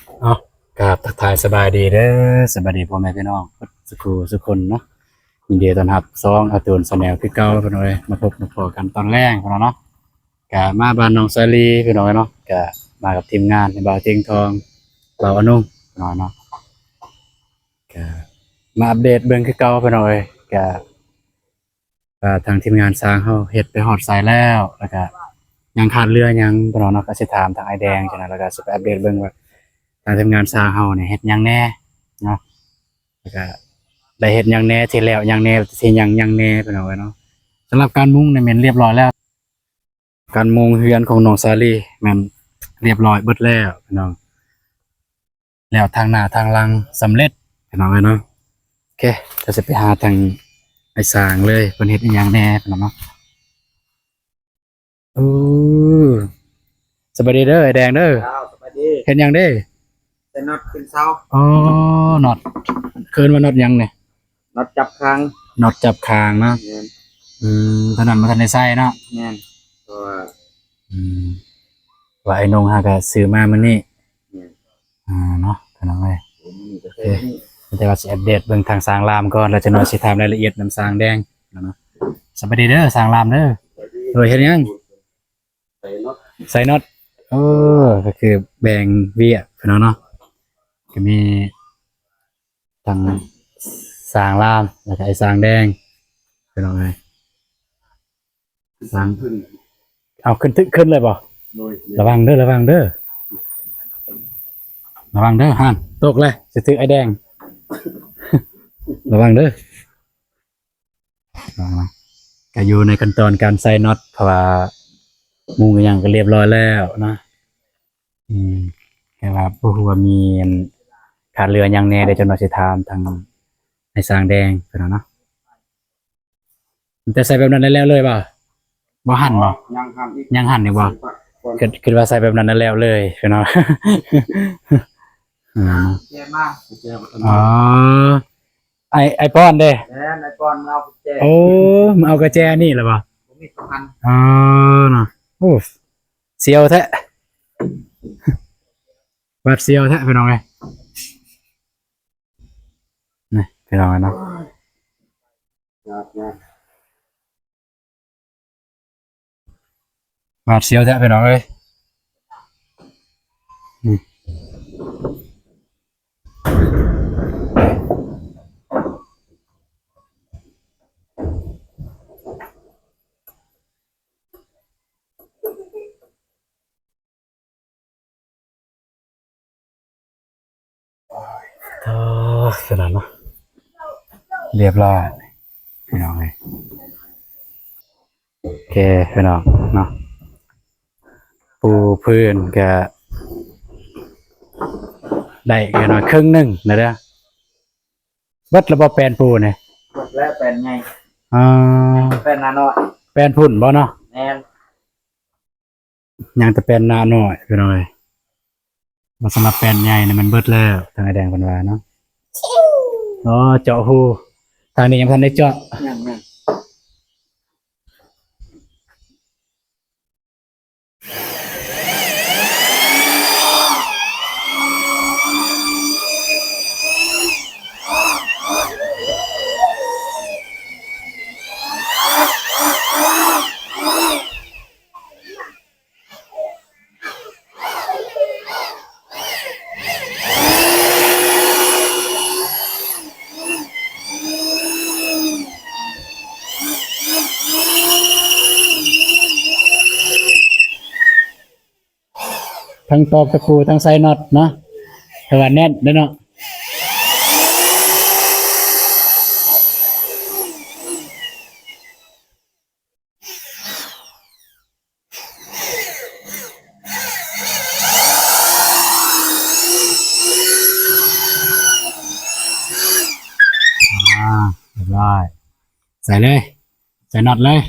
ເອົາ ກາບທັກທາຍສະບາຍດີເດີ ສະບາຍດີພໍ່ແມ່ພີ່ນ້ອງເບິດສູ່ຜູ້ສູ່ຄົນເນາະ. ຍິນດີຕ້ອນຮັບຊ່ອງອາຕູນແຊນແນວຄືເກົ່າພີ່ນ້ອງເອີຍ ມາພົບມາພໍ້ກັນຕອນແລງພີ່ນ້ອງເນາະ. ກະມາບ້ານນ້ອງສາລີພີ່ນ້ອງເອີຍເນາະ ກະມາກັບທີມງານ ບ່າວເຕັງທອງ ບ່າວອານຸງພີ່ນ້ອງເນາະ. ກະມາອັບເດດເບິ່ງຄືເກົ່າພີ່ນ້ອງເອີຍ ກະ ວ່າທາງທີມງານຊ່າງເຮົາເຮັດໄປຮອດໃສແລ້ວ ແລ້ວກະຍັງຂາດເຫຼືອຫຍັງພີ່ນ້ອງເນາະ. ກະຊິຖາມທາງອ້າຍແດງຈັ່ງນັ້ນ ແລ້ວກະຊິໄປອັບເດດເບິ່ງວ່າທາງທີມງານຊ່າງເຮົານີ້ເຮັດຫຍັງແດ່ເນາະ ແລ້ວກະໄດ້ເຮັດຫຍັງແດ່ ທີ່ແລ້ວຫຍັງແດ່ ທີ່ຍັງຫຍັງແດ່ພີ່ນ້ອງເອີຍເນາະ. ສຳລັບການມຸງນີ້ແມ່ນລຽບຮ້ອຍແລ້ວ ການມຸງເຮືອນຂອງນ້ອງສາລີແມ່ນລຽບຮ້ອຍເບິດແລ້ວພີ່ນ້ອງ. ແລ້ວທາງໜ້າທາງຫຼັງສຳເລັດພີ່ນ້ອງເອີຍເນາະ. ໂອເຄ ດຽວຊິໄປຫາທາງອ້າຍຊ່າງເລີຍ ເພິ່ນເຮັດອີ່ຫຍັງແດ່ພີ່ນ້ອງເນາະ. ໂອ້ ສະບາຍດີເດີອ້າຍແດງເດີ. ເຈົ້າ ສະບາຍດີ. ເຮັດຫຍັງເດ້? ໃສ່ນັອດຂຶ້ນເສົາ. ອໍ ນັອດ ເອີ້ນວ່ານັອດຫຍັງນີ້? ນັອດຈັບຄາງ. ນັອດຈັບຄາງເນາະ. ແມ່ນ. ອືມ ຕອນນັ້ນບໍ່ທັນໄດ້ໃສ່ເນາະ. ແມ່ນ ເພາະວ່າ ອືມ ວ່າໄອ້ນົງຫາກະຊື້ມາມື້ນີ້. ແມ່ນ. ອ່າ ເນາະ ພີ່ນ້ອງເອີຍ. ໂອເຄ ມີແຕ່ວ່າຊິອັບເດດເບິ່ງທາງຊ່າງລາມກ່ອນ ແລ້ວຈັກໜ່ອຍຊິຖາມລາຍລະອຽດນຳຊ່າງແດງເນາະ. ສະບາຍດີເດີຊ່າງລາມເດີ. ໂດຍ ເຮັດຫຍັງ? ໃສ່ນັອດ. ໃສ່ນັອດ. ເອີ ກະຄືແບ່ງວຽກພີ່ນ້ອງເນາະ ກະມີທັງຊ່າງລາມ ແລ້ວກະໄອ້ຊ່າງແດງພີ່ນ້ອງເອີຍ. ສ້າງຂຶ້ນ ເອົາຂຶ້ນ ຂຶ້ນເລີຍບໍ່? ໂດຍ. ລະວັງເດີ ລະວັງເດີ ລະວັງເດີ ຫັ້ນ ຕົກເລີຍ ຊິຖືກໄອ້ແດງ ລະວັງເດີ. ລະວັງນະ ກະຢູ່ໃນຂັ້ນຕອນການໃສ່ນັອດ ເພາະວ່າມຸງອີ່ຫຍັງກະລຽບຮ້ອຍແລ້ວນະ. ອືມ ແຕ່ວ່າບໍ່ຮູ້ວ່າມີອັນຂາດເຫຼືອຫຍັງແດ່ ດຽວຈັກໜ່ອຍຊິຖາມທາງໄອ້ຊ່າງແດງເພິ່ນເນາະ. ແຕ່ໃສ່ແບບນັ້ນແລ້ວເລີຍບໍ່? ບໍ່ຫັນບໍ່? ຍັງຫັນອີກ. ຍັງຫັນອີກບໍ່? ຄຶດ ຄຶດວ່າໃສ່ແບບນັ້ນແລ້ວເລີຍເນາະ. ອືມ ແຈມາ ແຈມາ. ອໍ ໄອ້ ໄອ້ປອນເດ້? ແມ່ນ ໄອ້ປອນມາເອົາກຸນແຈ. ໂອ້ ມາເອົາກຸນແຈນີ້ລະບໍ່? ບໍ່ມີສຳຄັນ. ອໍ ເນາະ. ໂອ້ ສຽວແທ້ ຫວາດສຽວແທ້ພີ່ນ້ອງເອີຍ. ນີ້ພີ່ນ້ອງເນາະ ຫວາດສຽວແທ້ພີ່ນ້ອງເອີຍ. ໂອ້ຍ ຂະໜາດເນາະ ລຽບຮ້ອຍພີ່ນ້ອງເອີຍ. ໂອເຄພີ່ນ້ອງເນາະ ປູພື້ນກະໄດ້ແຄ່ໜ້ອຍເຄິ່ງໜຶ່ງແລ້ວເດີ. ເບິດແລ້ວບໍ່ແປ້ນປູນີ້? ເບິດແລ້ວແປ້ນໃຫຍ່. ອໍ ແປ້ນໜ້ານ້ອຍ ແປ້ນພຸ້ນບໍ່ເນາະ? ແມ່ນ. ຍັງແຕ່ແປ້ນໜ້ານ້ອຍພີ່ນ້ອງເອີຍ. ວ່າສຳລັບແປ້ນໃຫຍ່ນີ້ມັນເບິດແລ້ວ ທາງອ້າຍແດງເພິ່ນວ່າເນາະ. ອໍ ເຈາະຮູ ທາງນີ້ຍັງບໍ່ທັນໄດ້ເຈາະ. ຍັງ ຍັງ. ທັງຕອກຕະປູ ທັງໃສ່ນັອດເນາະ ຖືວ່າແໜ້ນເດ້ເນາະ. ອ່າ ຮຽບຮ້ອຍ ໃສ່ເລີຍ ໃສ່ນັອດເລີຍ.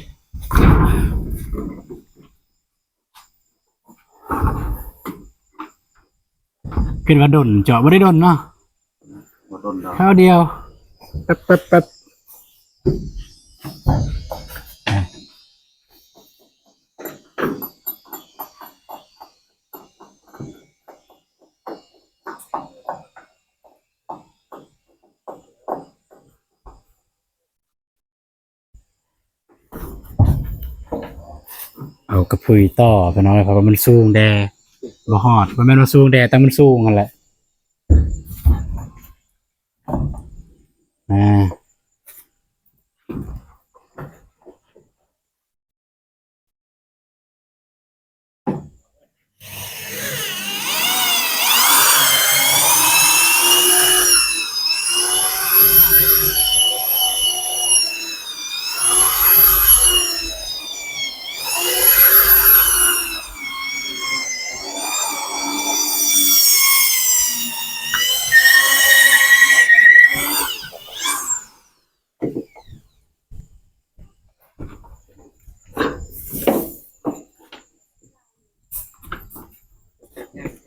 ຄິດວ່າດົນ ເຈາະບໍ່ໄດ້ດົນເນາະ ບໍ່ດົນດອກ ຄາວດຽວ ແປັບໆໆ. ອ່ະ. ເອົາກະພຸຍຕໍ່ ພີ່ນ້ອງເອີຍ ເພາະວ່າມັນສູງແດ່ ບໍ່ຮອດ ບໍ່ແມ່ນວ່າສູງແດ່ ແຕ່ມັນສູງຫັ້ນແຫຼະ ອ່າ.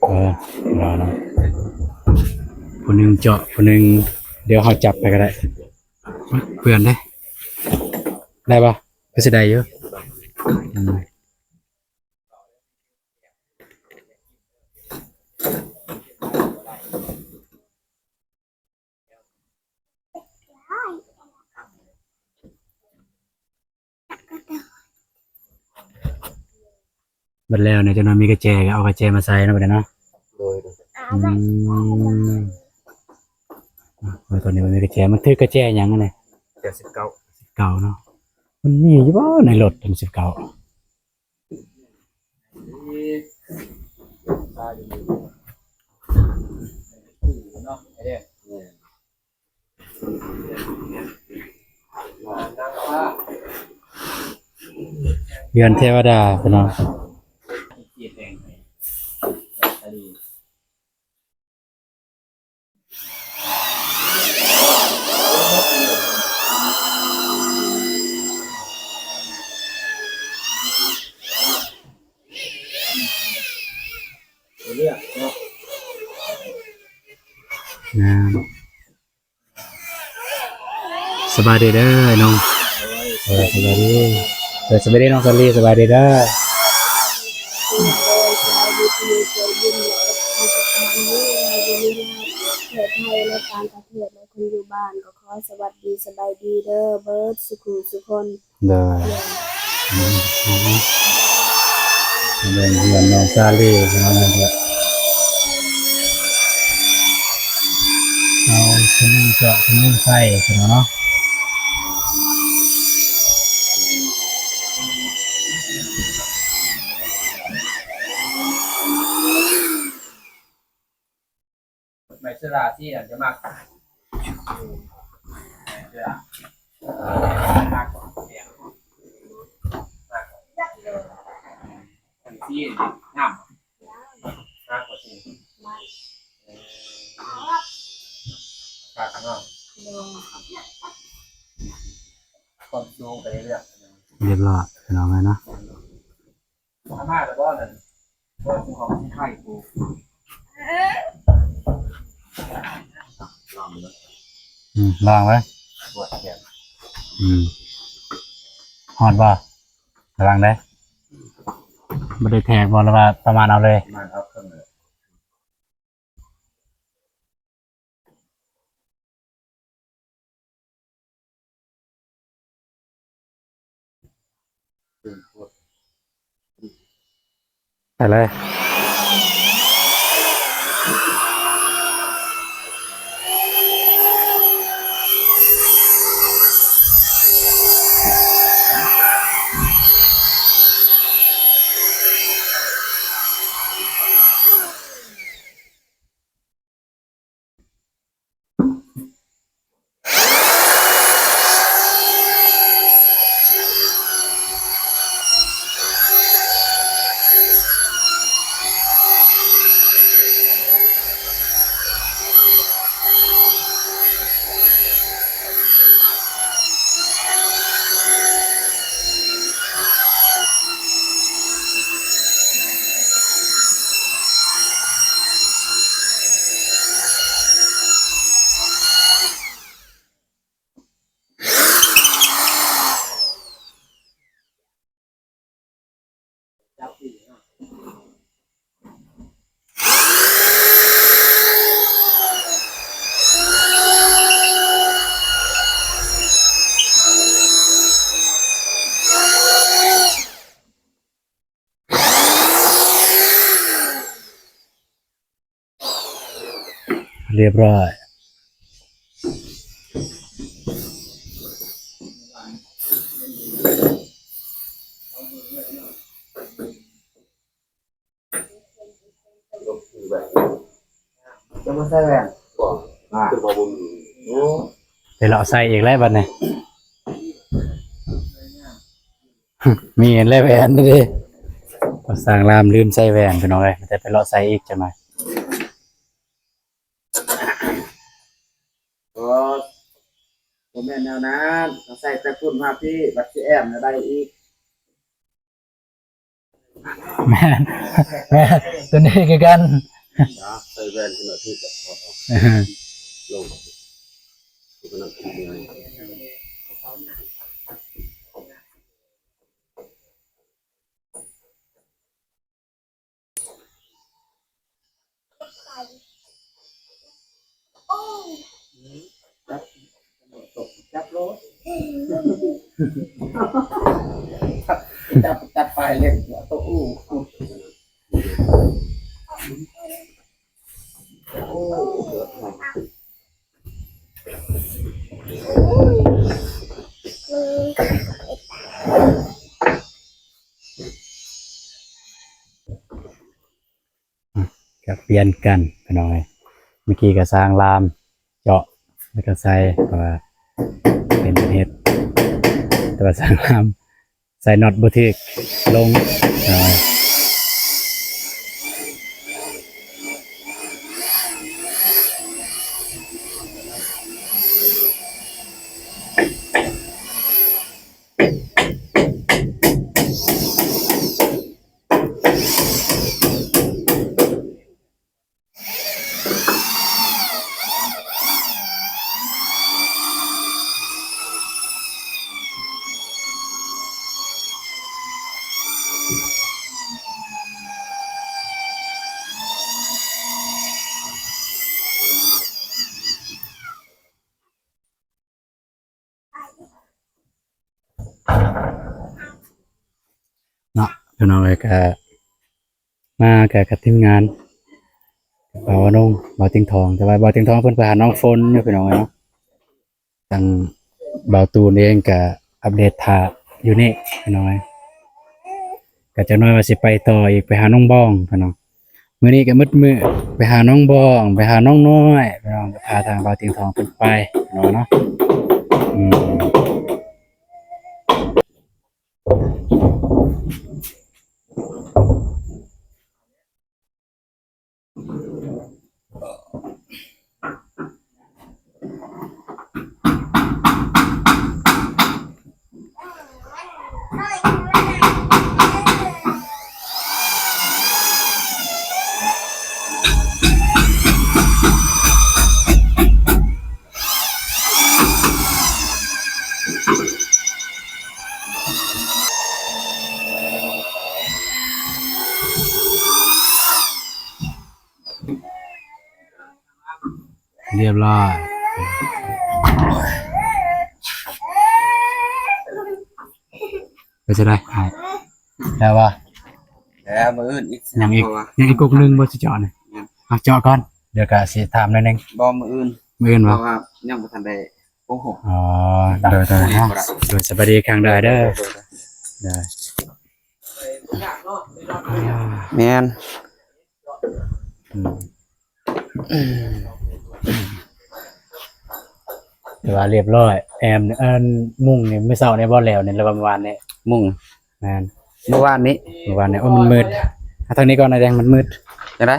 ເອີ ວ່າເນາະ ຜູ້ໜຶ່ງເຈາະ ຜູ້ໜຶ່ງ ດຽວເຮົາຈັບໄປກໍໄດ້ ເພື່ອນເດ້ ໄດ້ບໍ່? ກໍຊິໄດ້ຢູ່ ອືມ. ບັດແລ້ວນີ້ ຈັກໜ່ອຍມີກະແຈ ກໍເອົາກະແຈມາໃສ່ເນາະ ບັດນີ້ເນາະ ໂດຍ ໂດຍ ອືມ. ເອົາ ຕອນນີ້ບໍ່ມີກະແຈ ມັນຖືກກະແຈຫຍັງຫັ້ນນະ? ກະແຈສິບເກົ້າ ສິບເກົ້າເນາະ ມັນມີຢູ່ບໍ່ໃນລົດ ສິບເກົ້າ? ເຮືອນເທວະດາ ພີ່ນ້ອງ. ງາມ. ສະບາຍດີເດີນ້ອງ. ເອີ ສະບາຍດີ ເອີ ສະບາຍດີນ້ອງສາລີ ສະບາຍດີເດີ. ຄົນຢູ່ບ້ານກໍຂໍສະຫວັດດີສະບາຍດີເດີເບີດສຸຂູສຸຄົນ. ໂດຍ ອືມ ເບິ່ງເຮືອນນ້ອງສາລີພີ່ນ້ອງເອີຍ ເອົາຄົນໜຶ່ງເຈາະຄົນໜຶ່ງໃສ່ພີ່ນ້ອງເນາະ. ໃບເສືອລາສີນັ້ນຈະມັກ ເສືອລາ ມັກ ມັກ ອັນສີງາມ ງາມກວ່າສີ ເອີ ຄັກເນາະ ຄວາມສູງໄປເລື້ອຍໆ ຮຽບຮ້ອຍ ພີ່ນ້ອງເອີຍເນາະ. ອາມາແລ້ວບໍ່ນັ້ນ ບໍ່ຂອງຊິໄຂ່ປູ ລອງເບິ່ງ ອືມ ລອງເບິ່ງ ປວດແຂນ ອືມ ຮອດບໍ່? ລະວັງເດີ ບໍ່ໄດ້ແທກບໍ່ ຫຼືວ່າປະມານເອົາເລີຍ? ປະມານເອົາເຄິ່ງເລີຍ. ໄປເລີຍ. ສ ຮຽບຮ້ອຍ. ຈະມາໃສ່ແວ່ນ ບໍ່ ອ່າ ຄືວ່າບໍ່ມີ ໂອ້ ໄປເລາະໃສ່ອີກແລ້ວບັດນີ້ ມີແລ້ວແວ່ນເດ້ ຊ່າງລາມລືມໃສ່ແວ່ນ ພີ່ນ້ອງເອີຍ ແຕ່ໄປເລາະໃສ່ອີກຈັກໜ່ອຍ. ບໍ່ ບໍ່ແມ່ນແນວນັ້ນ ຕ້ອງໃສ່ແຕ່ພຸ້ນມາພີ້ ບັດຊິແອມແນວໃດອີກ. ແມ່ນ ແມ່ນ ຕົວນີ້ຄືກັນ ເນາະ ໃສ່ແວ່ນຂຶ້ນມາຖືກກັບຖອດອອກ ເອີ ລົງ ຈັບ ຈັບໂລດ ຈັບ ຈັບປາຍເລັບຕົວໂຕ. ກະປ່ຽນກັນພີ່ນ້ອງເອີຍ ເມື່ອກີ້ກະຊ່າງລາມເຈາະ ແລ້ວກະໃສ່ ເພາະວ່າເປັນເຮັດ ແຕ່ວ່າຊ່າງລາມ ໃສ່ນັອດບໍ່ຖືກ ລົງ ເອີ. ເນາະ ພີ່ນ້ອງເອີຍ ກະມາກະກັບທີມງານ ບ່າວນງ ບ່າວຕຽງທອງ ແຕ່ວ່າບ່າວຕຽງທອງເພິ່ນໄປຫານ້ອງຝົນຢູ່ ພີ່ນ້ອງເອີຍເນາະ. ທາງບ່າວຕູນເອງກະອັບເດດຖ້າຢູ່ນີ້ພີ່ນ້ອງເອີຍ ກະຈັກໜ້ອຍວ່າຊິໄປຕໍ່ອີກ ໄປຫານ້ອງບອງພີ່ນ້ອງ. ມື້ນີ້ກະມືດມື້ ໄປຫານ້ອງບອງ ໄປຫານ້ອງນ້ອຍພີ່ນ້ອງ ກະພາທາງບ່າວຕຽງທອງເພິ່ນໄປພີ່ນ້ອງເນາະ ອືມ. ຮຽບຮ້ອຍ ເປັນຈັ່ງໃດອ້າຍ ແລ້ວບໍ່? ແລ້ວ ມື້ອື່ນອີກ ຍັງອີກ ຍັງອີກກົກໜຶ່ງບໍ່ຊິເຈາະນີ້? ແມ່ນ ເອົາເຈາະກ່ອນ ດຽວກະຊິຖາມໜ້ອຍໜຶ່ງ. ບໍ່ ມື້ອື່ນ ມື້ອື່ນບໍ່? ເພາະວ່າຍັງບໍ່ທັນໄດ້ປົກຫົວ. ອໍ ໂດຍໆ ໂດຍ ສະບາຍດີອີກຄັ້ງເດີ ເດີ. ແມ່ນ ອືມ ຖືວ່າຮຽບຮ້ອຍ ແອມ ອັນ ມຸງນີ້ມື້ເຊົ້ານີ້ບໍ່ແລ້ວນີ້ ຫຼືວ່າມື້ວານນີ້? ມຸງ ແມ່ນ ມື້ວານນີ້ ມື້ວານນີ້ ໂອ້ ມັນມືດ ເອົາທາງນີ້ກ່ອນ ໜ້ອຍແດງ ມັນມືດ ຈັ່ງໃດ?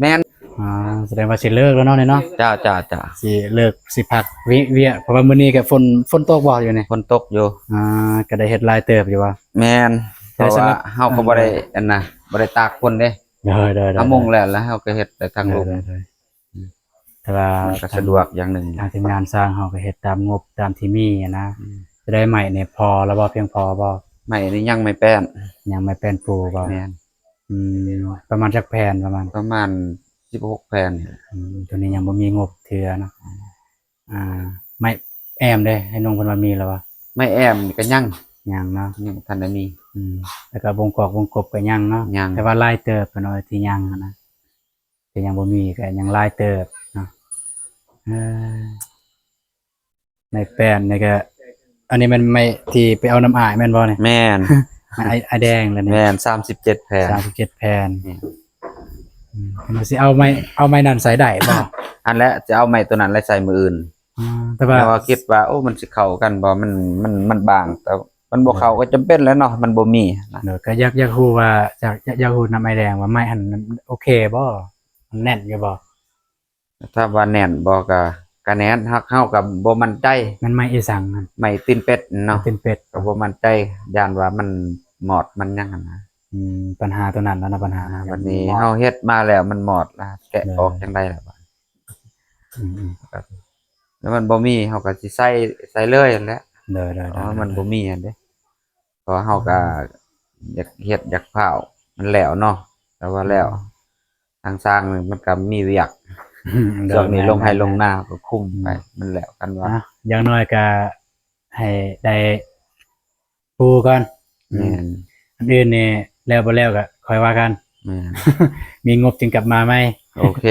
ແມ່ນ ອ່າ ສະແດງວ່າຊິເລີກແລ້ວເນາະນີ້ເນາະ. ຈ້າ ຈ້າ ຈ້າ ຊິເລີກ ຊິພັກວຽກ ວຽກ ເພາະວ່າມື້ນີ້ກະຝົນ ຝົນຕົກບໍ່ຢູ່ນີ້? ຝົນຕົກຢູ່. ອ່າ ກະໄດ້ເຮັດຫຼາຍເຕີບຢູ່ບໍ່? ແມ່ນ ເພາະວ່າເຮົາກະບໍ່ໄດ້ ອັນນະ ບໍ່ໄດ້ຕາກຝົນເດ້. ໂດຍໆໆ ເຮົາມຸງແລ້ວ ແລ້ວເຮົາກະເຮັດໄດ້ທາງລຸ່ມ. ໂດຍໆ ແຕ່ວ່າມັນກະສະດວກຢ່າງໜຶ່ງ ທາງທີມງານຊ່າງເຮົາກະເຮັດຕາມງົບຕາມທີ່ມີຫັ້ນນະ. ອືມ ຈະໄດ້ໄມ້ນີ້ພໍແລ້ວບໍ່? ພຽງພໍບໍ່? ໄມ້ນີ້ຍັງ ໄມ້ແປ້ນ ຍັງ ໄມ້ແປ້ນປູບໍ່? ແມ່ນ. ອືມ ປະມານຈັກແຜ່ນ? ປະມານ ປະມານສິບຫົກແຜ່ນນີ້ແຫຼະ. ອືມ ໂຕນີ້ຍັງບໍ່ມີງົບເທື່ອເນາະ. ອ່າ ໄມ້ແອ້ມເດ້ ໄອ້າຍນົງເພິ່ນວ່າມີແລ້ວຫວາ? ໄມ້ແອ້ມກະຍັງ ຍັງເນາະ ຍັງບໍ່ທັນໄດ້ມີ. ອືມ ແລ້ວກະວົງກອກວົງກົບກະຍັງເນາະ. ຍັງ ແຕ່ວ່າຫຼາຍເຕີບເພິ່ນວ່າທີ່ຍັງຫັ້ນນະ. ກໍຍັງບໍ່ມີ ກໍຍັງຫຼາຍເຕີບເນາະ. ເອີ ໄມ້ແປ້ນນີ້ກໍ ອັນນີ້ແມ່ນໄມ້ທີ່ໄປເອົານຳອ້າຍແມ່ນບໍ່ນີ້? ແມ່ນ ໄມ້ອ້າຍ ອ້າຍແດງແລ້ວນີ້. ແມ່ນ ສາມສິບເຈັດແຜ່ນ ສາມສິບເຈັດແຜ່ນ. ອືມ ເພິ່ນວ່າຊິເອົາໄມ້ ເອົາໄມ້ນັ້ນໃສ່ໄດ້ບໍ່? ອັນແຫຼະ ຈະເອົາໄມ້ຕົວນັ້ນແຫຼະໃສ່ມື້ອື່ນ. ອືມ ແຕ່ວ່າ ແຕ່ວ່າຄິດວ່າ ໂອ້ ມັນຊິເຂົ້າກັນບໍ່? ມັນ ມັນ ມັນບາງ ແຕ່ມັນບໍ່ເຂົ້າ ເອີ ກໍຈຳເປັນແຫຼະເນາະ ມັນບໍ່ມີນະ. ເອີ ກໍຢາກ ຢາກຮູ້ວ່າ ຢາກ ຢາກ ຢາກຮູ້ນຳອ້າຍແດງວ່າ ໄມ້ຫັ້ນມັນໂອເຄບໍ່? ມັນແໜ້ນຢູ່ບໍ່? ຖ້າວ່າແໜ້ນບໍ່ ກໍ ກໍແໜ້ນ ເຮົາ ເຮົາກໍບໍ່ໝັ້ນໃຈ. ແມ່ນໄມ້ອີ່ສັງຫັ້ນ? ໄມ້ຕີນເປັດເນາະ. ຕີນເປັດ ກໍບໍ່ໝັ້ນໃຈ ຢ້ານວ່າມັນມອດມັນຫຍັງຫັ້ນນະ. ອືມ ບັນຫາຕົວນັ້ນແຫຼະເນາະ ບັນຫາ ອ່າ ບັດນີ້ເຮົາເຮັດມາແລ້ວມັນມອດລະ ແກະອອກຈັ່ງໃດລະບາດ? ອືມໆ ແລ້ວມັນບໍ່ມີ ເຮົາກໍຊິໃສ່ ໃສ່ເລີຍຫັ້ນແຫຼະ. ໂດຍໆ ເພາະວ່າມັນບໍ່ມີຫັ້ນເດ້. ເພາະເຮົາກໍ ອືມ ຢາກເຮັດ ຢາກພ້າວມັນແລ້ວເນາະ ແຕ່ວ່າແລ້ວ ອືມ ທາງຊ່າງມັນກໍມີວຽກ. ອືມ ໂດຍ ຊ່ວງນີ້ ແມ່ນໆ ລົງໄຮ່ລົງນາກໍຄຸມໄປ ອືມ ມັນແລ້ວ ຄັນວ່າ ອ່ະ ຢ່າງໜ້ອຍກໍໃຫ້ໄດ້ປູກ່ອນ. ອືມ ແມ່ນ ອັນອື່ນນີ້ແລ້ວບໍ່ແລ້ວກໍຄ່ອຍວ່າກັນ. ແມ່ນ ມີງົບຈຶ່ງກັບມາໃໝ່. ໂອເຄ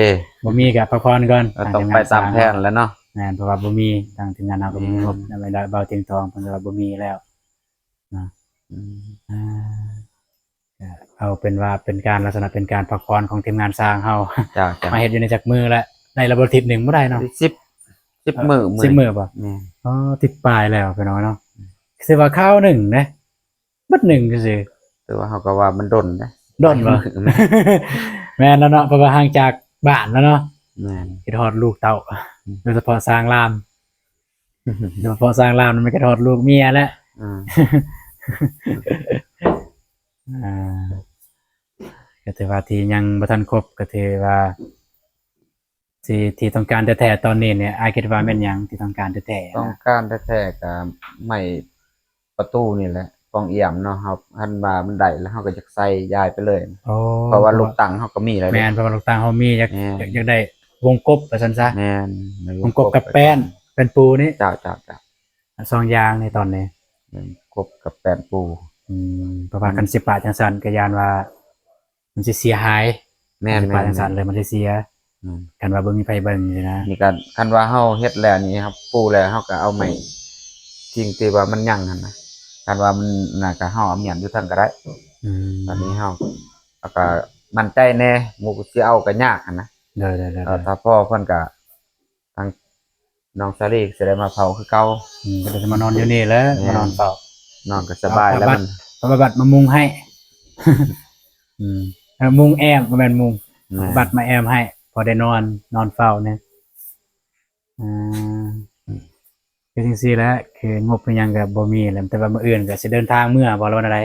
ບໍ່ມີກໍພັກຜ່ອນກ່ອນ ກໍຕ້ອງໄປຕາມແຜນແຫຼະເນາະ. ແມ່ນ ເພາະວ່າບໍ່ມີ ທາງທີມງານເຮົາກໍບໍ່ມີ ແມ່ນ ງົບ ແລ້ວເບົາຕຽງທອງເພິ່ນກໍວ່າບໍ່ມີແລ້ວເນາະ. ອືມ ອ່າ ກໍເອົາເປັນວ່າເປັນການ ລັກສະນະເປັນການພັກຜ່ອນຂອງທີມງານຊ່າງເຮົາ. ເຈົ້າໆ ມາເຮັດຢູ່ນີ້ຈັກມື້ແລ້ວ? ໄດ້ລະບໍ່ ອາທິດໜຶ່ງບໍ່ໄດ້ເນາະ? ສິບ ສິບ ເອີ ມື້ ມື້ ສິບມື້ບໍ່? ແມ່ນ ອໍ ສິບປາຍແລ້ວພີ່ນ້ອງເນາະ. ອືມ ຄືວ່າຄາວໜຶ່ງເດ້ ບັດໜຶ່ງຊື່ໆ ແຕ່ວ່າເຮົາກໍວ່າມັນດົນເດ້ ດົນບໍ່? ແມ່ນແລ້ວເນາະ ເພາະວ່າຫ່າງຈາກບ້ານແລ້ວເນາະ. ແມ່ນ ຄິດຮອດລູກເຕົ້າ ອືມ ໂດຍສະເພາະຊ່າງລາມ ໂດຍສະເພາະຊ່າງລາວນີ້ ມັນກໍຮອດລູກເມຍແຫຼະ. ອືມ ອ່າ ກໍຖືວ່າທີ່ຍັງບໍ່ທັນຄົບ ກໍຖືວ່າ ທີ່ ທີ່ຕ້ອງການແທ້ໆຕອນນີ້ນີ້ ອ້າຍຄິດວ່າແມ່ນຫຍັງທີ່ຕ້ອງການແທ້ໆ? ຕ້ອງການແທ້ໆກໍໄມ້ປະຕູນີ້ແຫຼະ ປ່ອງອຽມເນາະ. ເຮົາ ຄັນວ່າມັນໄດ້ແລ້ວ ເຮົາກໍຢາກໃສ່ຢາຍໄປເລີຍ. ໂອ້ ເພາະວ່າລູກຕັ້ງເຮົາກໍມີແລ້ວເດ້. ແມ່ນ ເພາະວ່າລູກຕັ້ງເຮົາມີ ຢາກ ແມ່ນ ຢາກ ຢາກໄດ້ວົງກົບວ່າຊັ້ນຊະ. ແມ່ນ ວົງກົບກັບແປ້ນ ແປ້ນປູນີ້. ເຈົ້າໆໆ ສອງຢ່າງໃນຕອນນີ້ ແມ່ນ ກົບກັບແປ້ນປູ. ອືມ ເພາະວ່າ ອືມ ຄັນຊິປະຈັ່ງຊັ້ນກໍຢ້ານວ່າມັນຊິເສຍຫາຍ. ແມ່ນໆໆ ປະຈັ່ງຊັ້ນເລີຍ ມັນຊິເສຍ. ອືມ ຄັນວ່າບໍ່ມີໃຜເບິ່ງຊີ້ນະ. ນີ້ກໍຄັນວ່າເຮົາເຮັດແລ້ວນີ້ ເຮົາປູແລ້ວ ເຮົາກໍເອົາໄມ້ສິ່ງທີ່ວ່າມັນຍັງຫັ້ນນະ ຄັນວ່າມັນນັ້ນກໍເຮົາເອົາມ້ຽນຢູ່ເທິງກໍໄດ້. ອືມ ອັນນີ້ເຮົາ ເຮົາກໍໝັ້ນໃຈແດ່ ໝູ່ຊິເອົາກໍຍາກຫັ້ນນະ. ໂດຍໆໆ ເອີ ຖ້າພໍເພິ່ນກໍ ທາງນ້ອງສາລີຊິໄດ້ມາເຝົ້າຄືເກົ່າ. ອືມ ກໍໄດ້ມານອນຢູ່ນີ້ແຫຼະ. ແມ່ນ ມານອນເຝົ້າ ນອນກໍສະບາຍແລ້ວ. ບັດ ບັດມາມຸງໃຫ້. ອືມ ເອີ ມຸງແອ້ມ ບໍ່ແມ່ນມຸງ. ແມ່ນ ບັດມາແອ້ມໃຫ້ ພໍໄດ້ນອນ ນອນເຝົ້າແດ່. ອ່າ ຄືຈັ່ງຊີ້ແຫຼະ ຄືງົບອີ່ຫຍັງກໍບໍ່ມີແລ້ວ ແຕ່ວ່າມື້ອື່ນກໍຊິເດີນທາງເມືອບໍ່ ຫຼືວ່າແນວໃດ?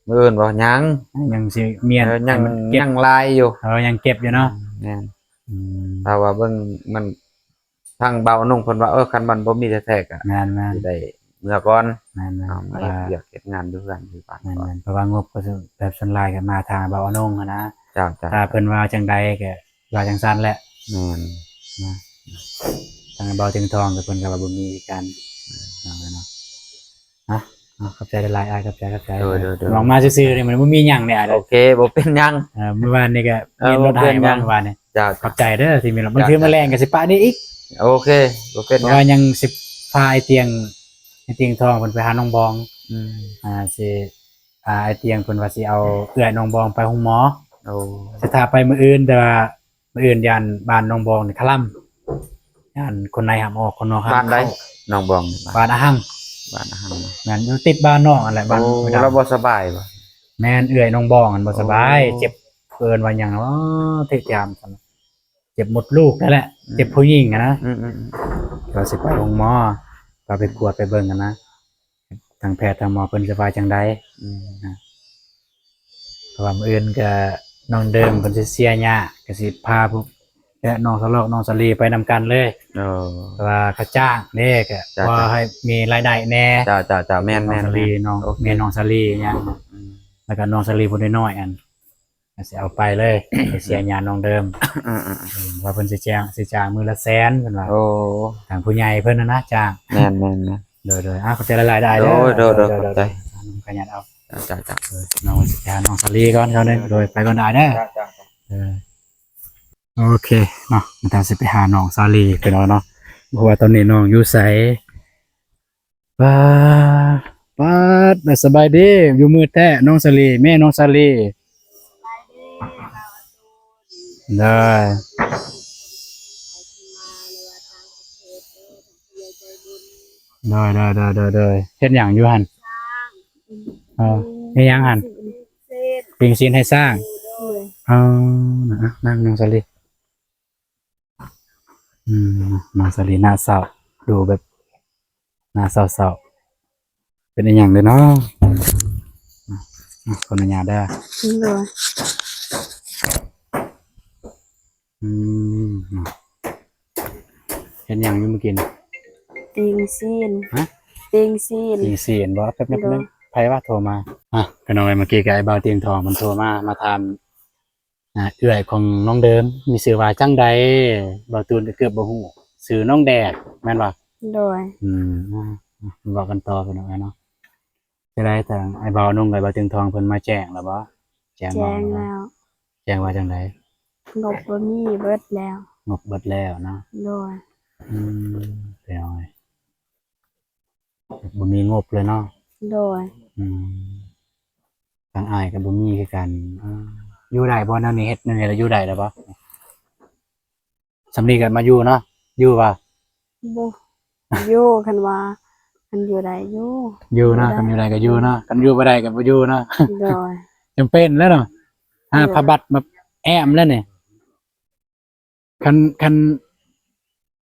ມື້ອື່ນບໍ່? ຍັງ ຍັງຊິມ້ຽນ ເອີ ຍັງ ໃຫ້ມັນເກັບ ຍັງຫຼາຍຢູ່. ເອີ ຍັງເກັບຢູ່ເນາະ. ແມ່ນ ອືມ ຖ້າວ່າເບິ່ງມັນ ທາງບ່າວອະນົງເພິ່ນວ່າ ເອີ ຄັນມັນບໍ່ມີແທ້ໆກໍ ແມ່ນໆ ຊິໄດ້ເມືອກ່ອນ. ແມ່ນໆ ເອົາມາເຮັດວຽກເຮັດງານຢູ່ເຮືອນຢູ່ບ້ານ. ແມ່ນໆ ເພາະວ່າງົບກໍແບບສ່ວນຫຼາຍກໍມາທາງບ່າວອະນົງຫັ້ນນະ. ເຈົ້າໆ ຖ້າເພິ່ນວ່າຈັ່ງໃດກໍວ່າຈັ່ງຊັ້ນແຫຼະ. ແມ່ນ ນະ ທາງບ່າວເຖິງທອງກໍເພິ່ນກໍວ່າບໍ່ມີຄືກັນ. ແມ່ນ ເນາະ ເນາະ. ອ່ະ ຂອບໃຈຫຼາຍໆ ອ້າຍ ຂອບໃຈ ຂອບໃຈ. ໂດຍໆໆ ອອກມາຊື່ໆນີ້ ມັນບໍ່ມີຫຍັງເດ້ ອ້າຍ. ໂອເຄ ບໍ່ເປັນຫຍັງ. ເອີ ມື້ວານນີ້ກໍ ເອີ ມີລົດໃຫ້ ບໍ່ເປັນຫຍັງ ວານນີ້. ເຈົ້າ ຂອບໃຈເດີທີ່ມີລົດ. ບາງເທື່ອມື້ແລງກໍຊິປະນີ້ອີກ. ໂອເຄ ບໍ່ເປັນຫຍັງ. ເພາະວ່າຍັງຊິພາອ້າຍຕຽງ ອ້າຍຕຽງທອງເພິ່ນໄປຫານ້ອງບອງ. ອືມ ອ່າ ຊິ ອ່າ ອ້າຍຕຽງເພິ່ນວ່າຊິເອົາເອື້ອຍນ້ອງບອງໄປໂຮງໝໍ. ໂອ້ ຊິຖ້າໄປມື້ອື່ນ ແຕ່ວ່າ ມື້ອື່ນຢ້ານບ້ານໜອງບອງນີ້ຄະລຳ ຢ້ານຄົນໃນຫ້າມອອກ ຄົນນອກຫ້າມເຂົ້າ. ບ້ານໃດ? ໜອງບອງນີ້ ບ້ານອາຫັງ. ບ້ານອາຫັງ ແມ່ນ ຢູ່ຕິດບ້ານນ້ອງຫັ້ນແຫຼະ. ບ້ານ ໂອ້ ລາວບໍ່ສະບາຍບໍ່? ແມ່ນ ເອື້ອຍໜອງບອງຫັ້ນບໍ່ສະບາຍ. ໂອ້ ເຈັບ ເອີ້ນວ່າຫຍັງເນາະ ເທະຈາມ ເຈັບມົດລູກນັ້ນແຫຼະ. ອືມ ເຈັບຜູ້ຍິງຫັ້ນນະ. ອືມໆໆ ກໍຊິໄປໂຮງໝໍ ກໍໄປກວດໄປເບິ່ງຫັ້ນນະ. ທາງແພດທາງໝໍເພິ່ນຊິວ່າຈັ່ງໃດ? ອືມ ນະ ເພາະວ່າມື້ອື່ນກໍນ້ອງເດີມເພິ່ນຊິເສຍຫຍ້າ ກໍຊິພາພວກ ແລະ ນ້ອງສະຫຼອກ ນ້ອງສາລີໄປນຳກັນເລີຍ. ໂອ້ ເພາະວ່າເຂົາຈ້າງເດ້ ກໍ ເຈົ້າໆ ພໍໃຫ້ມີລາຍໄດ້ແດ່. ເຈົ້າໆໆ ແມ່ນໆໆ ນ້ອງສາລີ ນ້ອງ ໂອເຄ ແມ່ນ້ອງສາລີຫຍັງ. ອືມ ແລ້ວກໍນ້ອງສາລີຜູ້ນ້ອຍໆ ອັນ ກໍຊິເອົາໄປເລີຍ ໄປເສຍຫຍ້ານ້ອງເດີມ. ອືມໆໆ ເອີ ວ່າເພິ່ນຊິຈ້າງ ຊິຈ້າງມື້ລະແສນເພິ່ນວ່າ. ໂອ້ ທາງຜູ້ໃຫຍ່ເພິ່ນນະນະຈ້າງ. ແມ່ນໆໆ ໂດຍໆ ອ່າ ຂອບໃຈຫຼາຍໆ ອ້າຍເດີ. ໂດຍໆໆ ໂດຍໆ ຂອບໃຈ. ຂະຫຍັນເອົາ. ເຈົ້າໆໆ ເອີ ນ້ອງຊິໄປຫານ້ອງສາລີກ່ອນຄາວໜຶ່ງ. ໂດຍ ໄປກ່ອນອ້າຍເດີ. ເຈົ້າໆໆ ເອີ. ໂອເຄເນາະ ມາຕາມຊິໄປຫານ້ອງສາລີ ພີ່ນ້ອງເນາະ ບໍ່ຮູ້ວ່າຕອນນີ້ນ້ອງຢູ່ໃສ. ປາດ ປາດ ສະບາຍດີ ຢູ່ມືດແທ້ນ້ອງສາລີ ແມ່ນ້ອງສາລີ. ໂດຍ ໂດຍ ໂດຍ ໂດຍ ໂດຍ ເຮັດຫຍັງຢູ່ຫັ້ນ? ເອີ ເຮັດຫຍັງຫັ້ນ? ປີ້ງຊີ້ນໃຫ້ຊ້າງ. ເອີ ນະ ນັ່ງນ້ອງສາລີ. ອືມ ນ້ອງສາລີໜ້າເສົ້າ ດູແບບໜ້າເສົ້າໆ ເປັນອີ່ຫຍັງເດ້ເນາະ? ອາ ຂໍອະນຸຍາດເດີ. ໂດຍ. ອືມ ເຮັດຫຍັງຢູ່ມື້ກີ້? ປີ້ງຊີ້ນ. ຮະ? ປີ້ງຊີ້ນ. ປີ້ງຊີ້ນບໍ? ແປັບໜຶ່ງ ໂດຍ ແປັບໜຶ່ງ ໃຜວະໂທມາ? ອ່ະ ພີ່ນ້ອງເອີຍ ເມື່ອກີ້ກໍອ້າຍບ່າວຕຽງທອງເພິ່ນໂທມາ ມາຖາມ ອ່າ ເອື້ອຍຂອງນ້ອງເດີມ ມີຊື່ວ່າຈັ່ງໃດ? ບ່າວຕູນກໍເກືອບບໍ່ຮູ້ ຊື່ນ້ອງແດດ ແມ່ນບໍ່? ໂດຍ. ອືມ ເວົ້າກັນຕໍ່ ພີ່ນ້ອງເອີຍເນາະ. ຈັ່ງໃດທາງອ້າຍບ່າວນຸ່ງ ອ້າຍບ່າວຕຽງທອງ ເພິ່ນມາແຈ້ງແລ້ວບໍ່? ແຈ້ງ ແຈ້ງແລ້ວ. ແຈ້ງວ່າຈັ່ງໃດ? ງົບບໍ່ມີ ເບິດແລ້ວ. ງົບເບິດແລ້ວເນາະ. ໂດຍ. ອືມ ເປັນຫຍັງ? ບໍ່ມີງົບເລີຍເນາະ. ໂດຍ. ອືມ ທາງອ້າຍກໍບໍ່ມີຄືກັນ. ເອີ ຢູ່ໄດ້ບໍ່ແນວນີ້? ເຮັດແນວນີ້ແລ້ວຢູ່ໄດ້ແລ້ວບໍ່? ສ່ຳນີ້ກໍມາຢູ່ເນາະ ຢູ່ບໍ່? ບໍ່ຢູ່. ຄັນວ່າ ຄັນຢູ່ໄດ້ຢູ່ ຢູ່ເນາະ. ຢູ່ໄດ້ ຄັນຢູ່ໄດ້ກໍຢູ່ເນາະ ຄັນຢູ່ບໍ່ໄດ້ກໍບໍ່ຢູ່ເນາະ. ໂດຍ. ຈຳເປັນແລ້ວເນາະ. ຫາ ໂດຍ ຜ້າບັດມາແອ້ມແລ້ວນີ້. ຄັນ ຄັນ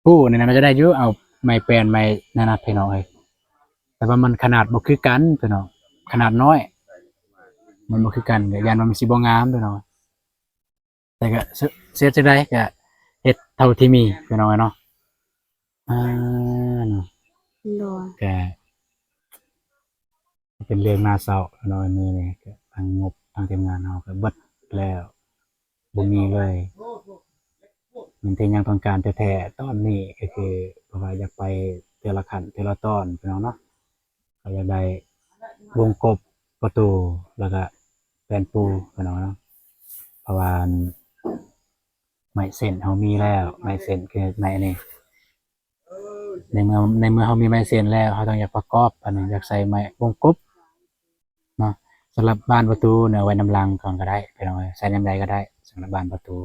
ຜູ້ນີ້ນະ ມັນຈະໄດ້ຢູ່ ເອົາໄມ້ແປ້ນ ໄມ້ນັ້ນນະ ພີ່ນ້ອງເອີຍ. ແຕ່ວ່າມັນຂະໜາດບໍ່ຄືກັນ ພີ່ນ້ອງ ຂະໜາດນ້ອຍ ມັນບໍ່ຄືກັນ ກໍຢ້ານວ່າມັນຊິບໍ່ງາມ ພີ່ນ້ອງ. ແຕ່ກໍ ຊິ ຊິເຮັດຈັ່ງໃດ ກໍເຮັດເທົ່າທີ່ມີ ພີ່ນ້ອງເອີຍເນາະ. ອ່າ ເນາະ. ໂດຍ. ກໍ ເປັນເລື່ອງໜ້າເສົ້າເນາະ ມື້ນີ້ກໍທາງງົບທາງທີມງານເຮົາກໍເບິດແລ້ວ ບໍ່ມີເລີຍ. ແມ່ນທີ່ຍັງຕ້ອງການແທ້ໆຕອນນີ້ກໍຄື ເພາະວ່າຢາກໄປເທື່ອລະຂັ້ນເທື່ອລະຕອນ ພີ່ນ້ອງເນາະ. ກໍຢາກໄດ້ວົງກົບປະຕູ ແລ້ວກໍແປ້ນປູ ພີ່ນ້ອງເນາະ. ເພາະວ່າ ໄມ້ເສັ້ນເຮົາມີແລ້ວ ໄມ້ເສັ້ນຄືໄມ້ອັນນີ້ ໃນເມື່ອ ໃນເມື່ອເຮົາມີໄມ້ເສັ້ນແລ້ວ ເຮົາຕ້ອງຢາກປະກອບ ອັນນີ້ຢາກໃສ່ໄມ້ວົງກົບເນາະ. ສຳລັບບານປະຕູເນາະ ໄວ້ນຳຫຼັງກ່ອນກໍໄດ້ ພີ່ນ້ອງເອີຍ ໃສ່ຍາມໃດກໍໄດ້ ສຳລັບບານປະຕູ.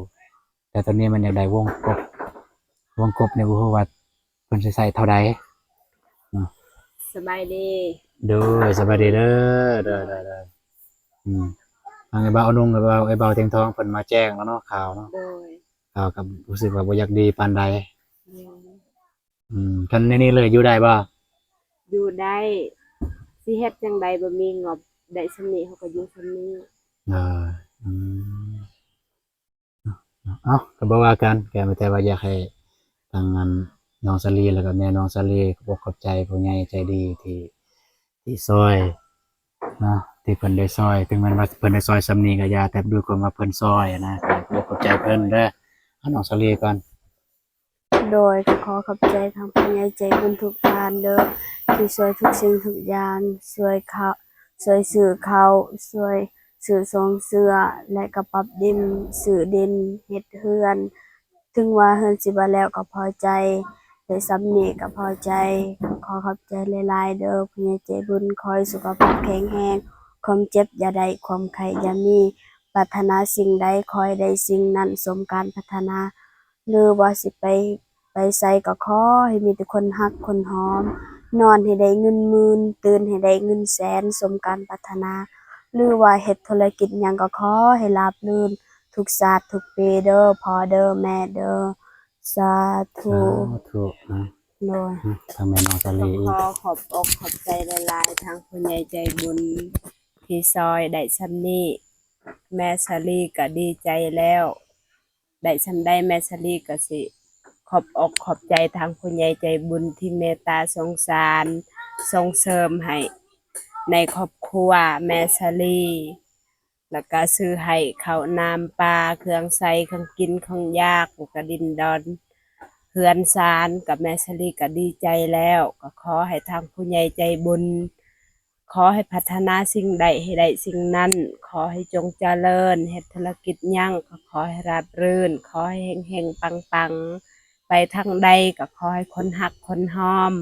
ແຕ່ຕອນນີ້ມັນຢາກໄດ້ວົງກົບ ວົງກົບນີ້ບໍ່ຮູ້ວ່າເພິ່ນຊິໃສ່ເທົ່າໃດເນາະ. ສະບາຍດີ. ໂດຍ ສະບາຍດີເດີ. ໂດຍ ໂດຍ ໂດຍ. ອືມ ທາງອ້າຍບ່າວອະນົງ ແລ້ວກໍອ້າຍບ່າວຕຽງທອງ ເພິ່ນມາແຈ້ງແລ້ວເນາະ ຂ່າວເນາະ. ໂດຍ. ຂ່າວກໍຮູ້ສຶກວ່າບໍ່ຢາກດີປານໃດ. ໂດຍ. ອືມ ຄັນແນວນີ້ເລີຍຢູ່ໄດ້ບໍ່? ຢູ່ໄດ້. ຊິເຮັດຈັ່ງໃດ ບໍ່ມີງົບ ໄດ້ສ່ຳນີ້ເຮົາກໍຢູ່ສ່ຳນີ້. ເອີ ອືມ ເອົ້າ ກໍບໍ່ວ່າກັນ ແຕ່ ແຕ່ວ່າຢາກໃຫ້ທາງອັນນ້ອງສາລີ ແລ້ວກໍແມ່ນ້ອງສາລີ ຂອບອົກຂອບໃຈຜູ້ໃຫຍ່ໃຈດີທີ່ ທີ່ຊ່ອຍເນາະ ທີ່ເພິ່ນໄດ້ຊ່ອຍ ເຖິງແມ່ນວ່າເພິ່ນໄດ້ຊ່ອຍສ່ຳນີ້ກໍຢ່າ ແຕ່ດ້ວຍຄວາມວ່າເພິ່ນຊ່ອຍນະ ກໍຂອບໃຈເພິ່ນເດີ. ເອົາ ນ້ອງສາລີກ່ອນ. ໂດຍ ກໍຂໍຂອບໃຈທາງຜູ້ໃຫຍ່ໃຈບຸນທຸກທ່ານເດີ ທີ່ຊ່ວຍທຸກສິ່ງທຸກຢ່າງ ຊ່ວຍເຂົ້າ ຊ່ວຍຊື້ເຂົ້າ ຊ່ວຍຊື້ຊົງເສື້ອ ແລະ ກະປັບດິນ ຊື້ດິນ ເຮັດເຮືອນ ເຖິງວ່າເຮືອນຊິບໍ່ແລ້ວກໍພໍໃຈ ໄດ້ສ່ຳນີ້ກໍພໍໃຈ. ຂໍຂອບໃຈຫຼາຍໆເດີ ຜູ້ໃຫຍ່ໃຈບຸນ. ຂໍໃຫ້ສຸຂະພາບແຂງແຮງ ຄວາມເຈັບຢ່າໄດ້ ຄວາມໄຂ້ຢ່າມີ ປາດຖະໜາສິ່ງໃດ ຂໍໃຫ້ໄດ້ສິ່ງນັ້ນ ສົມການປາດຖະໜາ ຫຼືວ່າຊິໄປ ໄປໃສກໍຂໍໃຫ້ມີແຕ່ຄົນຮັກຄົນຫອມ ນອນໃຫ້ໄດ້ເງິນໝື່ນ ຕື່ນໃຫ້ໄດ້ເງິນແສນ ສົມການປາດຖະໜາ ຫຼືວ່າເຮັດທຸລະກິດຫຍັງກໍຂໍໃຫ້ລາບລື່ນ ທຸກຊາດທຸກປີເດີ ພໍ່ເດີ ແມ່ເດີ. ສາທຸ ສາທຸນະ. ໂດຍ. ທາງແມ່ນ້ອງສາລີອີກ ຂໍຂອບອົກຂອບໃຈຫຼາຍໆ ທາງຜູ້ໃຫຍ່ໃຈບຸນທີ່ຊ່ອຍໄດ້ສ່ຳນີ້ ແມ່ສາລີກໍດີໃຈແລ້ວ ໄດ້ສ່ຳໃດແມ່ສາລີກໍຊິຂອບອົກຂອບໃຈທາງຜູ້ໃຫຍ່ໃຈບຸນທີ່ເມດຕາສົງສານ ສົ່ງເສີມໃຫ້ໃນຄອບຄົວແມ່ສາລີ ແລ້ວກະຊື້ໃຫ້ເຂົ້ານ້ຳປາ ເຄື່ອງໃຊ້ ເຄື່ອງກິນ ເຄື່ອງຢາກ ແລ້ວກະດິນດອນເຮືອນຊານ ກະແມ່ສາລີກະດີໃຈແລ້ວ ກະຂໍໃຫ້ທາງຜູ້ໃຫຍ່ໃຈບຸນ ຂໍໃຫ້ພັດທະນາສິ່ງໃດໃຫ້ໄດ້ສິ່ງນັ້ນ, ຂໍໃຫ້ຈົ່ງຈະເລີນ, ເຮັດທຸລະກິດຫຍັງກໍຂໍໃຫ້ລາບລື່ນ, ຂໍໃຫ້ເຮັງໆປັງໆ, ໄປທາງໃດກໍຂໍໃຫ້ຄົນຮັກຄົນຮອມ,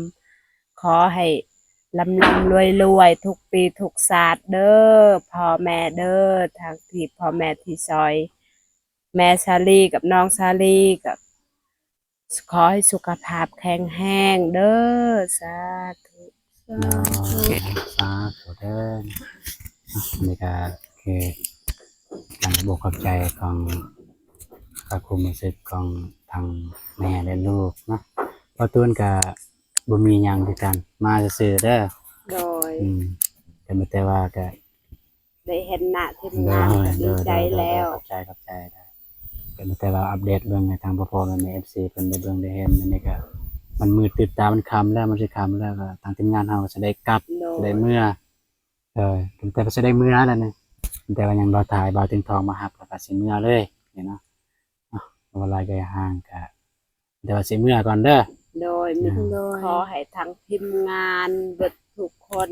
ຂໍໃຫ້ລ່ຳໆລວຍໆທຸກປີທຸກຊາດເດີ້ພໍ່ແມ່ເດີ້, ທາງທີ່ພໍ່ແມ່ທີ່ຊ່ອຍແມ່ສາລີກັບນ້ອງສາລີກໍ ຂໍໃຫ້ສຸຂະພາບແຂງແຮງເດີ້ ສາທຸ. ໂດຍ ສາທຸເດີ້. ອ່ະ ອັນນີ້ກໍຄືການຂອບອົກຂອບໃຈຂອງພະຄູໝູ່ສິດຂອງທັງແມ່ ແລະ ລູກເນາະ. ບ່າວຕູນກໍບໍ່ມີຫຍັງຄືກັນ ມາຊື່ໆເດີ້. ໂດຍ ອືມ ກໍມີແຕ່ວ່າກໍ ໄດ້ເຫັນໜ້າທີມງານ ໂດຍ ກໍດີໃຈແລ້ວ. ໂດຍ ຂອບໃຈ ຂອບໃຈ. ກໍມີແຕ່ວ່າອັບເດດເບິ່ງໃຫ້ທາງພໍ່ໆແມ່ໆ ເອັຟຊີ ເພິ່ນໄດ້ເບິ່ງໄດ້ເຫັນ. ອັນນີ້ກໍມັນມືດຕື່ນຕາ ມັນຄ່ຳແລ້ວ ມັນຊິຄ່ຳແລ້ວ ກໍທາງທີມງານເຮົາກໍຊິໄດ້ກັບ ໂດຍ ຊິໄດ້ເມືອ. ໂດຍ ກໍມີແຕ່ວ່າຊິໄດ້ເມືອແລ້ວນີ້ ມີແຕ່ວ່າຍັງລໍຖ້າບ່າວຕຽງທອງມາຮັບ ແລ້ວກໍຊິເມືອເລີຍນີ້ເນາະ. ເນາະ ບໍ່ວ່າຫຼາຍກໍຢ່າຫ່າງ ກໍມີແຕ່ວ່າຊິເມືອກ່ອນເດີ້. ໂດຍ ອືມ ຂໍໃຫ້ທາງທີມງານເບິດທຸກຄົນ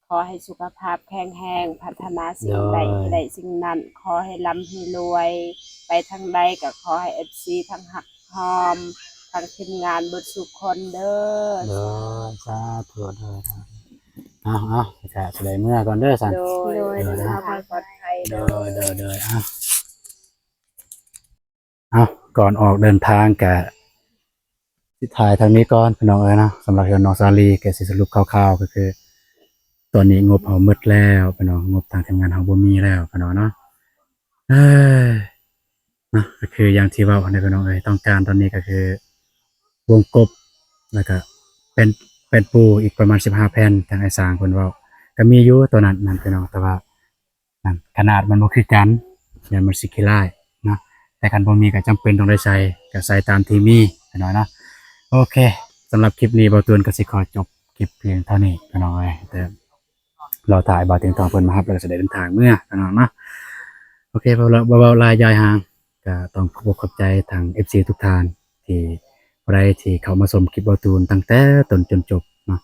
ຂໍໃຫ້ສຸຂະພາບແຂງແຮງ, ພັດທະນາສິ່ງໃດ ໂດຍ ໃຫ້ໄດ້ສິ່ງນັ້ນ, ຂໍໃຫ້ລ່ຳໃຫ້ລວຍ, ໄປທາງໃດກໍຂໍໃຫ້ເອັຟຊີທັງຮັກຫອມ, ທັງທີມງານເບິດສູ່ຄົນເດີ້. ໂດຍ ສາທຸ. ໂດຍ ເອົາ ເອົາ ກະຊິໄດ້ເມືອກ່ອນເດີ້ຊັ້ນ. ໂດຍ ໂດຍ ເດີນທາງປອດໄພເດີ້. ໂດຍ ໂດຍ ເອົາ. ເອົາ ກ່ອນອອກເດີນທາງກະຊິຖ່າຍທາງນີ້ກ່ອນພີ່ນ້ອງເອີຍເນາະ. ສຳລັບເຮືອນນ້ອງສາລີກະຊິສະຫຼຸບຄ່າວໆ ກໍຄືຕອນນີ້ງົບເຮົາໝົດແລ້ວພີ່ນ້ອງ, ງົບທາງທີມງານເຮົາບໍ່ມີແລ້ວພີ່ນ້ອງເນາະ. ເອີ ເນາະ ກໍຄືຢ່າງທີ່ເວົ້າຫັ້ນແຫຼະພີ່ນ້ອງເອີຍ, ຕ້ອງການຕອນນີ້ກໍຄືວົງກົບ ແລ້ວກະແປ້ນ ແປ້ນປູອີກປະມານສິບຫ້າແຜ່ນ ທາງອ້າຍຊ່າງເພິ່ນເວົ້າ ກໍມີຢູ່ຕົວນັ້ນນັ້ນພີ່ນ້ອງ, ແຕ່ວ່າ ນັ້ນ ຂະໜາດມັນບໍ່ຄືກັນ ຢ້ານມັນຊິຂີ້ລ້າຍເນາະ. ແຕ່ຄັນບໍ່ມີກໍຈຳເປັນຕ້ອງໄດ້ໃສ່ ກໍໃສ່ຕາມທີ່ມີພີ່ນ້ອງເນາະ. ໂອເຄ ສຳລັບຄລິບນີ້ ບ່າວຕູນກໍຊິຂໍຈົບຄລິບພຽງເທົ່ານີ້ພີ່ນ້ອງເອີຍ, ແຕ່ລໍຖ້າອ້າຍບ່າວຕຽງທອງເພິ່ນມາຮັບ ແລ້ວກໍຊິໄດ້ເດີນທາງເມືອພີ່ນ້ອງເນາະ. ໂອເຄ ບໍ່ເວົ້າຫຼາຍ ບໍ່ເວົ້າຫຼາຍຢາຍຫ່າງ ກໍຕ້ອງຂອບອົກຂອບໃຈທາງເອັຟຊີທຸກທ່ານ ທີ່ຜູ້ໃດທີ່ເຂົ້າມາຊົມຄລິບບ່າວຕູນຕັ້ງແຕ່ຕົ້ນຈົນຈົບເນາ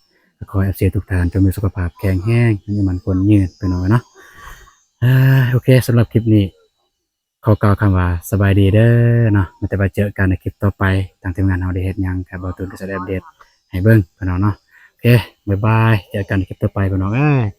ະ, ກໍຂໍໃຫ້ເອັຟຊີທຸກທ່ານຈົ່ງມີສຸຂະພາບແຂງແຮງ ອາຍຸໝັ້ນຂວັນຍືນ ພີ່ນ້ອງເນາະ. ເອີ ໂອເຄ ສຳລັບຄລິບນີ້ ຂໍກ່າວຄຳວ່າສະບາຍດີເດີ້ເນາະ, ແຕ່ວ່າເຈີກັນໃນຄລິບຕໍ່ໄປ ທາງທີມງານເຮົາໄດ້ເຮັດຫຍັງ ກໍບ່າວຕູນກໍຈະໄດ້ອັບເດດໃຫ້ເບິ່ງ ພີ່ນ້ອງເນາະ. ໂອເຄ ບາຍບາຍ ເຈີກັນໃນຄລິບຕໍ່ໄປ ພີ່ນ້ອງເອີຍ.